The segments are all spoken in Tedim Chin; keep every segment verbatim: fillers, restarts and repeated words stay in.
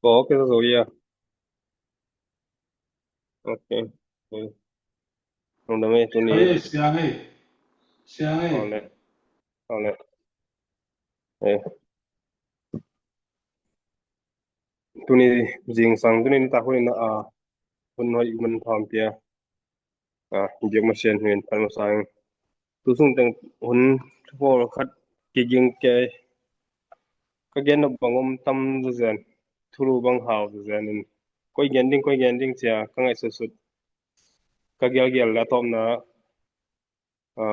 Ko ke zo ya. Ok. Nung dam e tuni. Ei, siang ei. Siang ei. Ole. Ole. Eh. Tuni zingsang tuni nitak hun in a hun hoih man phampi a. A, biak masian hun phan masa in. Tu sung teng hun pawl khat kiging kei. Ka gen nop bang om tam zazen. Thulu bang hau zazen in. Koi gen ding, koi gen ding cia ka ngaihsutsut. Ka gelgel le a tawpna. A,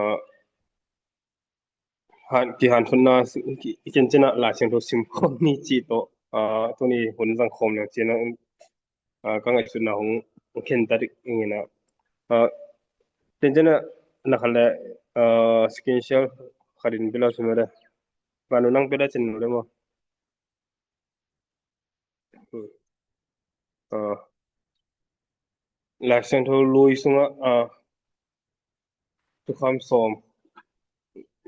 han, kihanthotna, ki, kincina Lai Siangtho sim khawm ni ci tawh, a, tuni hun zang khawm leng cina, a, ka ngaihsutna hong khen ta ding ina. A, kincina na khat le, a, screen share khat in bila sum le. Ba nu nang pia da cin le maw. A, Lai Siangtho lui sungah, a, thukham sawm.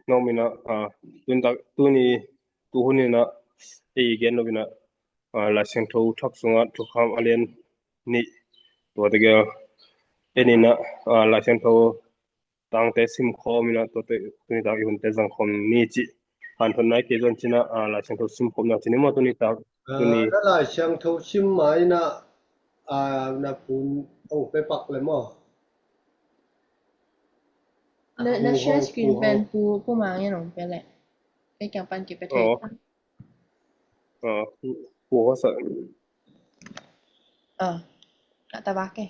Nawm ina, a, tuni tak, tuni tuhun ina, ei gen nop ina, a, Lai Siangtho thak sungah thukham a lian nih. Tua tegel en ina, a, Lai Siangtho tangte sim khawm ina, tua te, tuni tak i hunte zang khawm ni ci. Hanthotna i kei zon cina, a, Lai Siangtho sim khawmna cini maw tuni tak, a, tuni. Na Lai Siangtho sim ma ina, a, na pun, oh, pe pak le maw. Na, na share screen pen pu, pu ma ngen ong pe le. Pe kiang pan ki pe thei. Oh. Oh, pu ho sa. Oh, ka ta bak e.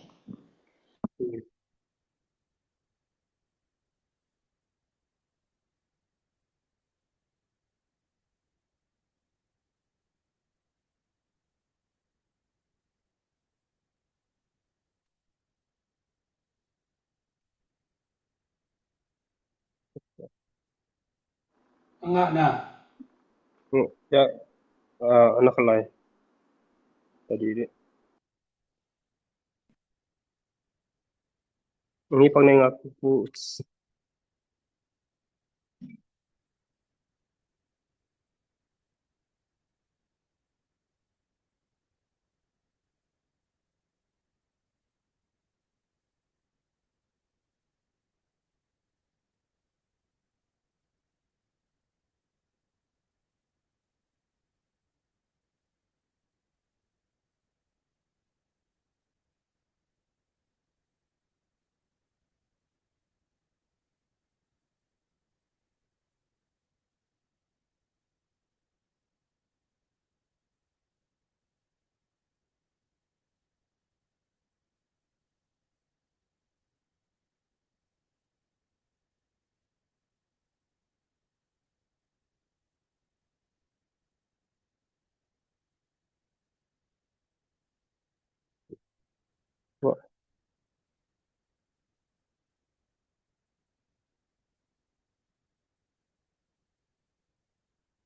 Ngah na. Hmm, ya, ah, anak lai. Tadi di. Ngi pang ne ngak pu.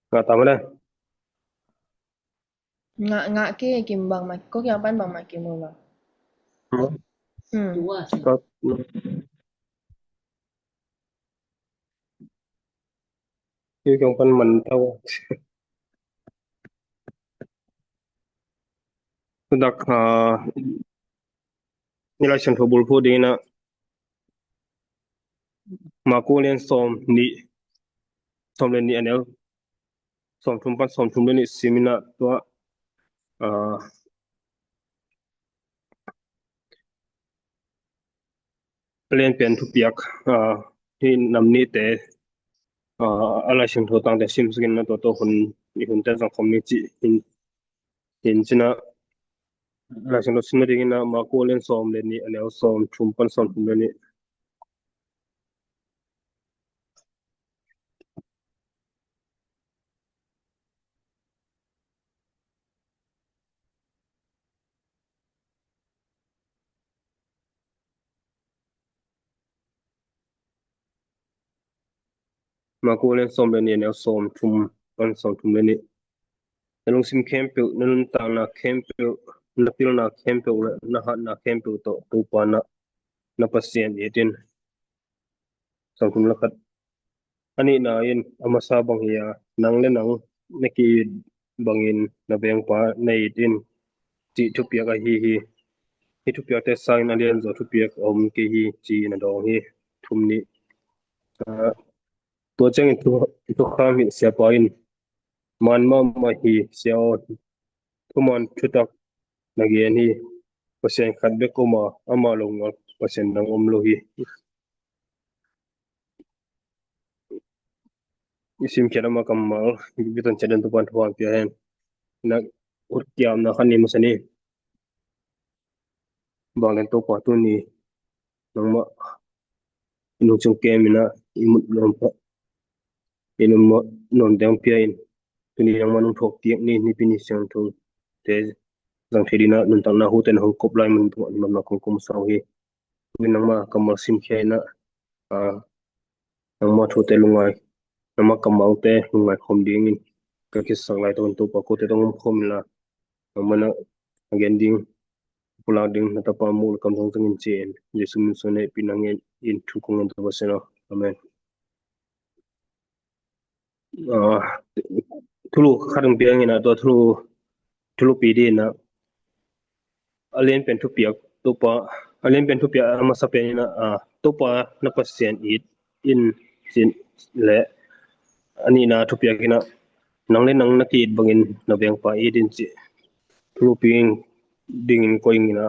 Ngah ta mah le. Ngah, ngah ke kim bang ma, ko kiang pan bang ma kim bang. Hmm. Hmm. Ka, ko kiang pan man tau. Dak, ah, ni Lai Siangtho bulphuh ding ina. Marku lian sawm nih, sawm le nih a neu sawm thum pan sawm thum le nih sim ina tua, ah, lianpen thupiak, ah, hi nam nihte, ah, a Lai Siangtho tangte sim sakin na tua tua hun i hunte zang khawm ni ci in. Hin cina Lai Siangtho sim nading ina Marku lian sawm le nih a neu sawm thum pan sawm thum le nih. Marku lian sawm le nih a neu sawm thum pan sawm thum le nih. Na lungsim khempeuh, na nuntakna khempeuh, na pilna khempeuh le na hatna khempeuh tawh Topa na, na Pasian it in. Sawm thum le khat. A nihna in a masa bang hi a, nang le nang na ki-it bangin na vengpa na it in. cih thupiak ahi hi. Hih thupiakte sangin a lianzaw thupiak a om kei hi ci-in a dawng hi. Thum nih. Ah, tua ciangin thu, thukham hih siapa in, "Man mahmah hi, Sia aw, thuman thutak na gen hi. Pasian khat bek om a, ama lo ngal Pasian dang om lo hi." I simkhiat ama kammal bitan ciat in Topa'n thupha pia hen. Na ut kiamna khan ni masa ni. Bang den Topa tuni nangmah i nungcung kem in a i mut nuam pah, i nuam nuam deng pia in. Tuni nangmah nung thuak tiak ni, Nipi ni siangthote zang thei dingin a nuntakna hute na hong kop lai mun tungah nuamna kong kum sau hi. Tuni nangmah kammal simkhia in a, ah, nangmah thute lungngai, nangmah kammalte lungngai khawm dingin ka kisak laitakin Topa kote tawh hong om khawm inla, nangmah na a gen ding, pulak ding na tapa muh le kam thong tangin ci-in Jesu min suang hehpihna ngen in thu kong ngen, Topa Pasian aw. Amen. Ah, thulu khat hong piang in a, tua thulu, thulupi dingin a, a lianpen thupiak, Topa, a lianpen thupiak a masa pen in a, ah, Topa na Pasian it in, ci-in le, a nihna thupiak in a, nang le nang na ki-it bangin na vengpa it in ci. Thulupi dingin koih ing in a,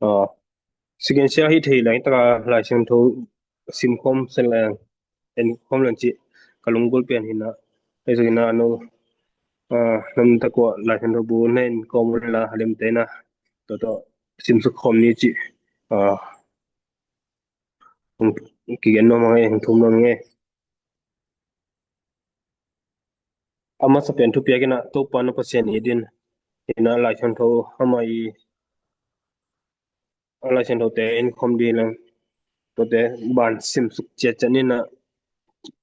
ah, second sia hi thei leng taka Lai Siangtho sim khawm sen leng, en khawm leng ci ka lunggulh pen hi in a. Hei zong in a, no, ah, nam tak ua Lai Siangtho bu na en khawm un la, a liante in a, tua tawh simsuk khawm ni ci, ah, hong kigen nuam hang e, hong thum nuam hang e. A masa pen thupiak in a, Topa na Pasian it in, in a Lai Siangtho ama i, a Lai Siangthote en khawm ding leng, tuate ban simsuk ciatciat ni in a,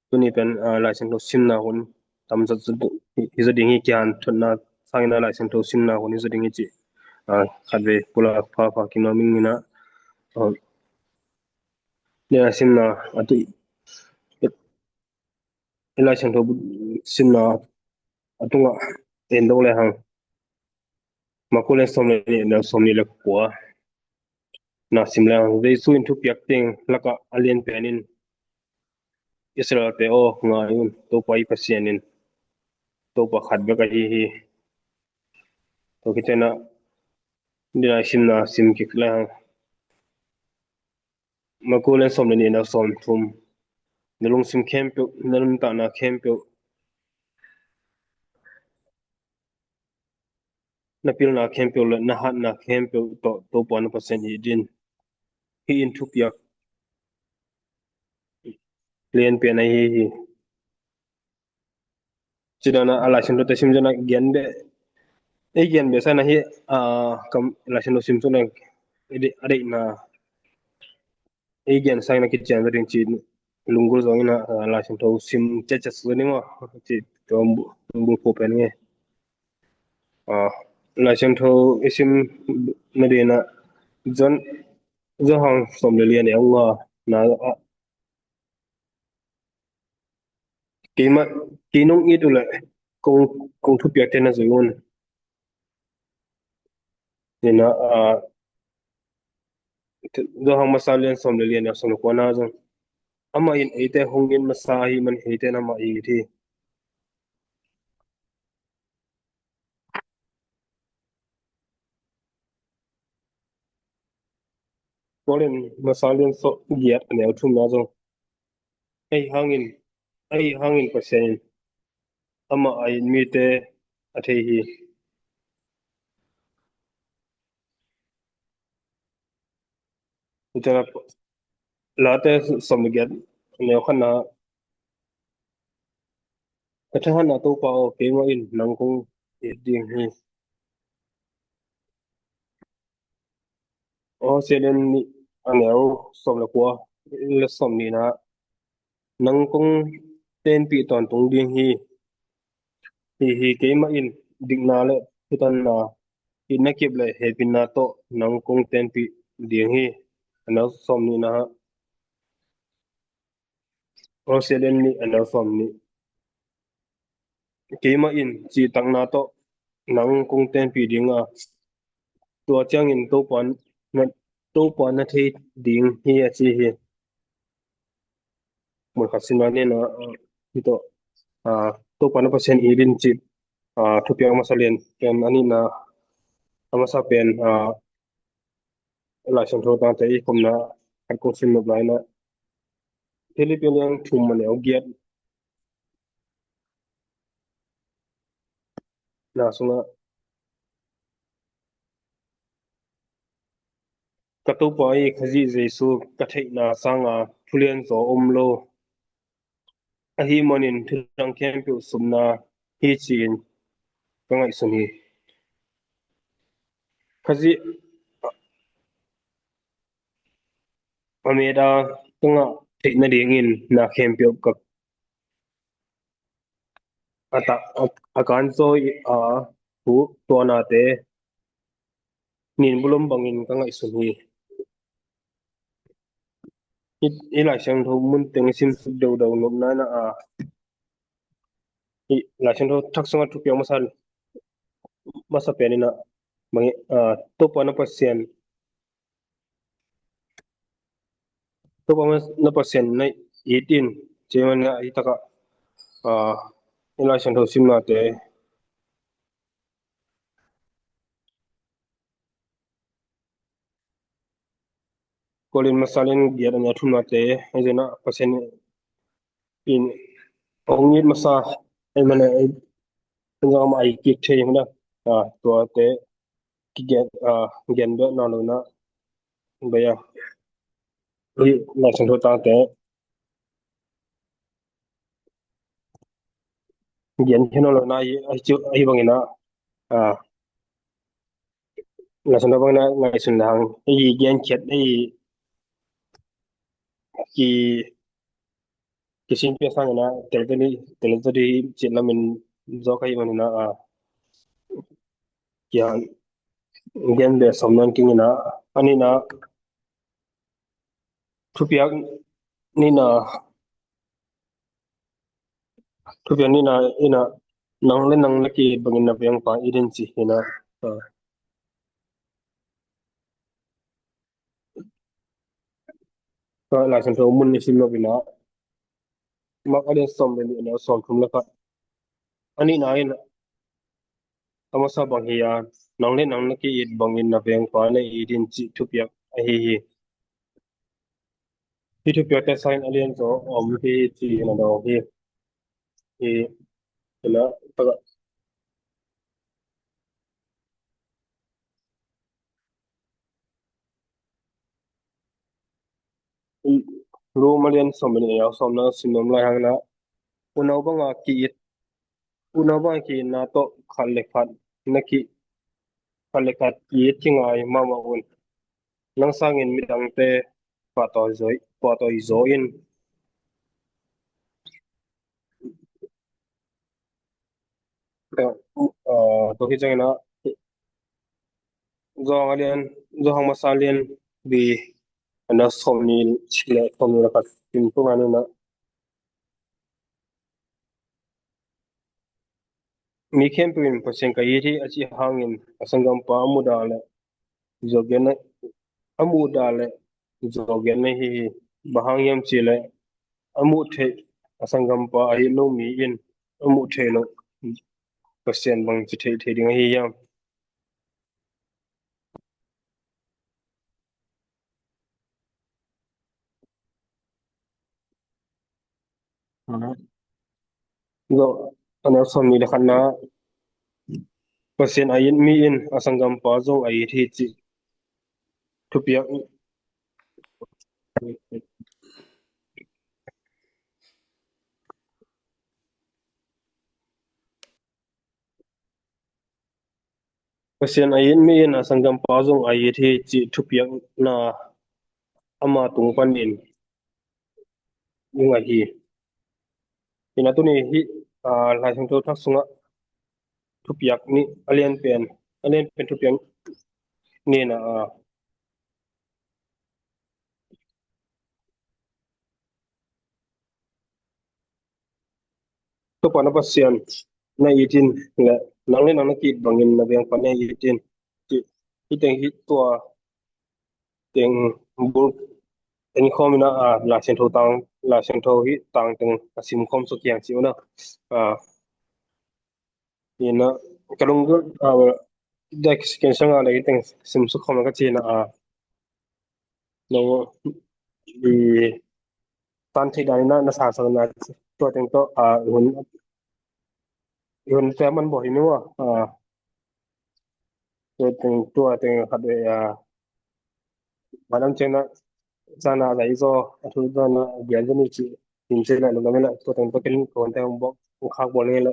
tuni pen, ah, Lai Siangtho simna hun tam zat hi zaw ding hi, kihanthawnna sangin a Lai Siangtho simna hun hi zaw ding hi ci, ah, khatvei pulak phapha kim nuam ing in a, ah, tua simna a tu i, i Lai Siangtho simna a tungah en dawk le hang. Marku lian sawm le nih, neu sawmnih le kua na sim le hang. Jesu in thupiak teng lakah a lianpen in, Israelte aw, ngai un, Topa i Pasian in Topa khat bek ahi hi. Tua khit ciangin a, dinai simna sim kik le hang. Marku lian sawm le nih, neu sawmthum. Na lungsim khempeuh, na nuntakna khempeuh, na pilna khempeuh le na hatna khempeuh tawh Topa na Pasian it in. Hih in thupiak lianpen ahi hi. Ci dan a, a Lai Siangthote sim zong a gen beh, ei gen beh sa na hi, ah, kam Lai Siangtho sim zong a, a deih, a deihna i gen sangin a kician zaw ding ci lunggulh zongin a, ah, Lai Siangtho sim ciatciat zaw ding maw, ci tua lunggulh phuh pen nge. Ah, Lai Siangtho i sim nadingin a, John, Johan sawm le li, a neu nga na, ah, keimah, kei nong it uh leh kong, kong thupiakte na zui un. Ni in a, ah, Johan masa lian sawm le li, a neu sawm le kua na zong, amah in eite hong it masa ahih man eite in amah i it hi. Korin masa lian sawm giat, a neu thum na zong, ahi hangin, ahi hangin Pasian in amah a it mite a thei hi. Tua Late sawm le giat, a neu khatna, ka thahatna Topa aw, keimah in nang kong it ding hi. Hosea lian nih, a neu sawm le kua le sawm nihna, nang kong tenpih tawntung ding hi. Hi hi, keimah in dikna le thutanna, itna kip le hehpihna tawh nang kong tenpih ding hi. A neu sawm nihna, Hosea lian nih, a neu sawm nih, keimah in cihtakna tawh nang kong tenpih ding a, Tua ciangin Topa na, Topa na thei ding hi a ci hi. Mun khat sim lai ni na, ah, hi tawh, ah, Topa na Pasian it in cih, ah, thupiak a masa lian pen a nihna, a masa pen, ah, Lai Siangtho tangte i khopna khat kong sim nop lai na, Philippi lian thum a neu giat na sungah, ka Topa i Khazih Jesu ka theihna sanga thulian zaw om lo ahih manin thudang khempeuh sumna hi ci-in ka ngaihsun hi. Khazih a meet a ka ngah theih nadingin na khempeuh ka a ta, a, a kanzaw a, hu, tua nate nin bulom bangin ka ngaihsun hi. I, i Lai Siangtho mun teng i sim suk deuhdeuh nopna in a, i Lai Siangtho thak sungah thupiak masa, masa pen in a, bang, ah, Topa na Pasian Topa na Pasian na it in, ci man a, i takah, ah, i Lai Siangtho simnate, Korin masa lian giat a neu thumnate, a zena Pasian in hong it masa, a man a, a zama a i kik thei man a, ah, tuate, kigen, ah, gen beh na lo na, baya. I Lai Siangtho tangte gen khin lo na, i, i, i bangin a, ah, Lai Siangtho bangin a ngaihsun le hang, i gen khiat, i ki, kisin pia sangin a, tel tadi, tel tadi cit lamin zaw ka hi manin a, ah, kia gen beh sawm nan kingin a, a nihna thupiak nihna, thupiak nihna in a, nang le nang na ki-it bangin na vengpa it in ci hi na. Ah. Ka Lai Siangtho mun i sim nop in a, Mark a lian sawm le nih a neu sawm thum le khat. A nihna in a masa bang hi a, nang le nang na ki-it bangin na vengpa na it in cih thupiak ahi hi. Hih thupiakte sangin a lian zaw om hi ci-in a dawng hi. Hi, hi na, taka. Rom a lian sawm le nih a neu sawmna sim nuam lai hang na, unau banga ki-it, unau banga ki-itna tawh khat le khat na ki, khat le khat ki-it kingai mahmah un. Nang sangin midangte pahtawi zaw, pahtawi zaw in. Eh, tua hi ciangin a, Johan a lian, Johan masa lian li a neu sawmnih le, sawmnih le khat sim tung a nihna. Mi khempeuh in Pasian ka it hi a cih hangin a sanggampa a muhdah leh zuaugiatna, a muhdah leh zuaugiatna hi hi. Bang hang hiam cih leh a muh theih a sanggampa a it lo mi in a muh theih loh Pasian bangci theih thei ding ahi hiam? Zo, a neu sawmnih le khatna, Pasian a it mi in a sanggampa zong a it hi cih thupiak. Pasian a it mi in a sanggampa zong a it hi cih thupiakna ama tung panin i ngah hi. Hi na tuni hih, ah, Lai Siangtho thak sungah thupiak nih a lianpen, a lianpen thupiak nih na, ah, Topa na Pasian na it in le nang le nang na ki-it bangin na vengpa na it in cih Hih teng hih tua teng bul en khawm in a, a, Lai Siangtho tang, Lai Siangtho hih tang teng a sim khawm suk hiang ci uh na. A, in a, ka lunggulh, a, dek ken sanga le hih teng sim suk khawm ka ci in a, a, no, i tan theih dan in a, na sangsak na tua teng tawh, a, i hun, i hun te man bawh hi ni ua, a, tua teng, tua teng khat ve, a, madam ceng na, sana zai zo, a thu zo na, bian zo ni ci, in ci le, lungdam le, tua teng tua ken ko te hong bawh, hong khak bawl ni le,